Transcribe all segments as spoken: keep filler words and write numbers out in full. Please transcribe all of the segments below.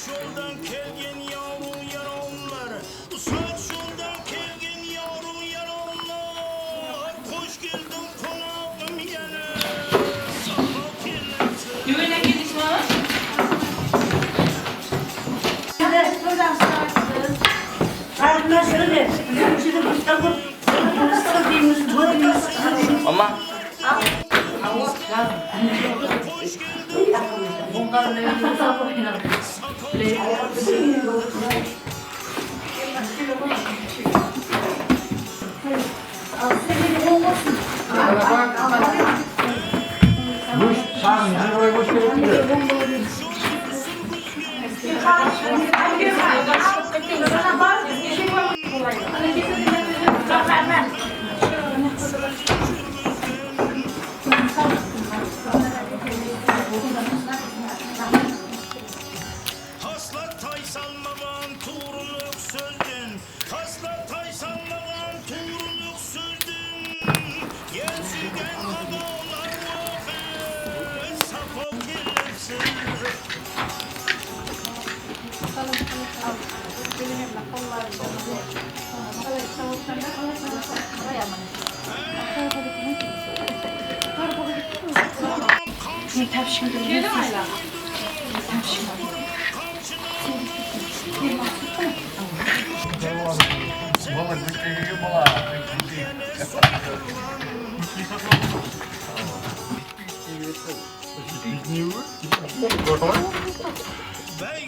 Joldan kelgen yawrıw yarawlar, uzaq joldan kelgen yawrıw yarawlar, xosh keldiń qonaǵım yana, saqlaw kelipsiz. Júwelen keldik, mama. Aldına shıǵıp, mama. Tasla tay salmaǵan tuwrılıq sózden, tasla tay salmaǵan tuwrılıq sózden, el súygen adamlar waqıt sapaw kelipsiz.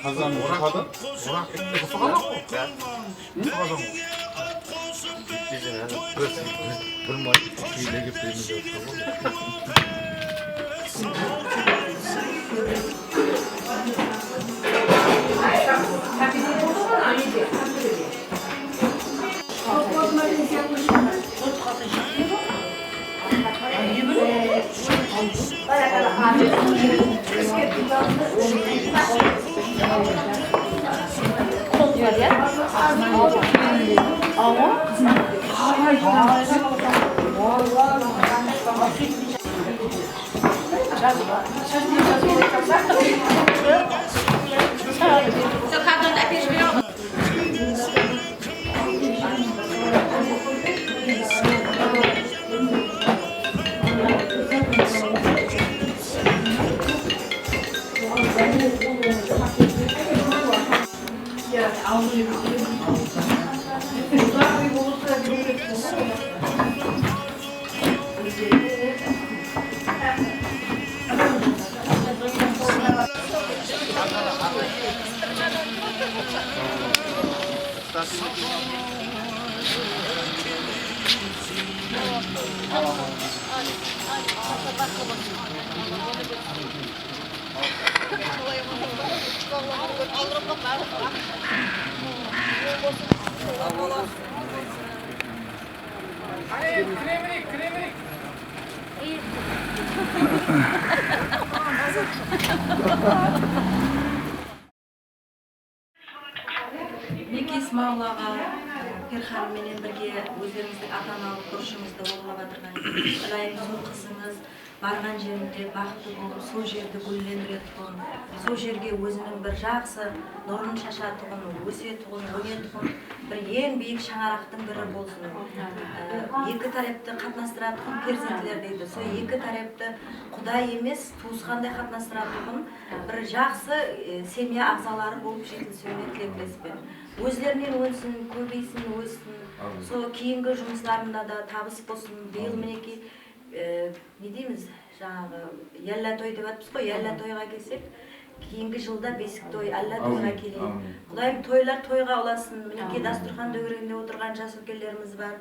Qazan oraqta, oraq, usı qazan ǵoy. Usı qazan ǵoy. Bir, bir, bir may keyinlerge bermey. Mine, Ismail aǵa, Perxan menen birge ózlerińizdiń ata-analıq burıshıńızdı orınlap atırǵan. Ilayım, sol qızıńız barǵan jerinde baxıtlı bolıp, sol jerdi gúllendiretuǵın, sol jerge óziniń bir jaqsı nurın shashatuǵın, ósetuǵın, ónetuǵın bir eń biyik shańaraqtıń biri bolsın. Ee, eki tárepti qatnastıratuǵın perzentler deydi. Sol eki tárepti quday emes, tuwısqanday qatnastıratuǵın bir jaqsı, e, semya aǵzaları bolıp jetilisiwine tileklespen. Ózlerinen ónsin, kóbeysin, óssin. Sol keyingi jumıslarında da tabıs bolsın. Bıyıl, minekey, e, ne deymiz, jańaǵı, yálla toy dep atırmız ǵoy, yálla toyǵa kelsek, keyingi jılda besik toy, álla toyǵa keleyin. Qudayım, toylar toyǵa ulasın. Minekey, dasturxan dógereginde otırǵan jas úlkenlerimiz bar.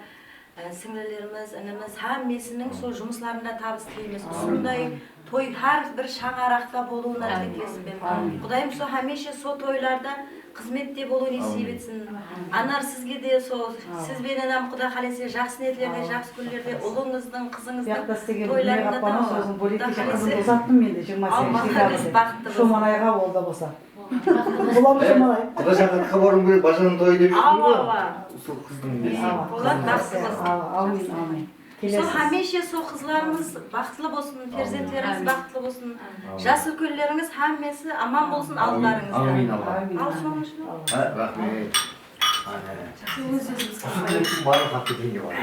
Á, sińlilerimiz, inimiz, hámmesiniń sol jumıslarında tabıs tileymiz. Usınday toy hár bir shańaraqta bolıwına tileklespen. Qudayım, sol hámiyshe sol toylarda xızmette bolıw nesiyp etsin. Anar, sizge de sol, siz benen hám, Quda qálese, jaqsı niyetlerde, jaqsı kúnlerde ulıńızdıń, qızıńızdıń toylarında da, Quda qálese, alma qáles, baxıtlı bolsın. Shomalayǵa boldı bolsa. Bular shomalay. Quda jańatqa barıwım kerek, Bajanıń toyı dep. Awa, awa. Usı qızdıń nesi? Awa, Polat, baxıtlı bolsın. Awa, áwmin, áwmin. Sol hámiyshe sol qızlarımız baxıtlı bolsın, perzentlerimiz baxıtlı bolsın, jas úlkenlerińiz hámmesi aman bolsın aldılarıńızda. Ámin, Allah. Al sońınsha. Há, raxmet. Áne. Óz-ózimiz. Usı tilektiń barlıǵı hátte denge bar.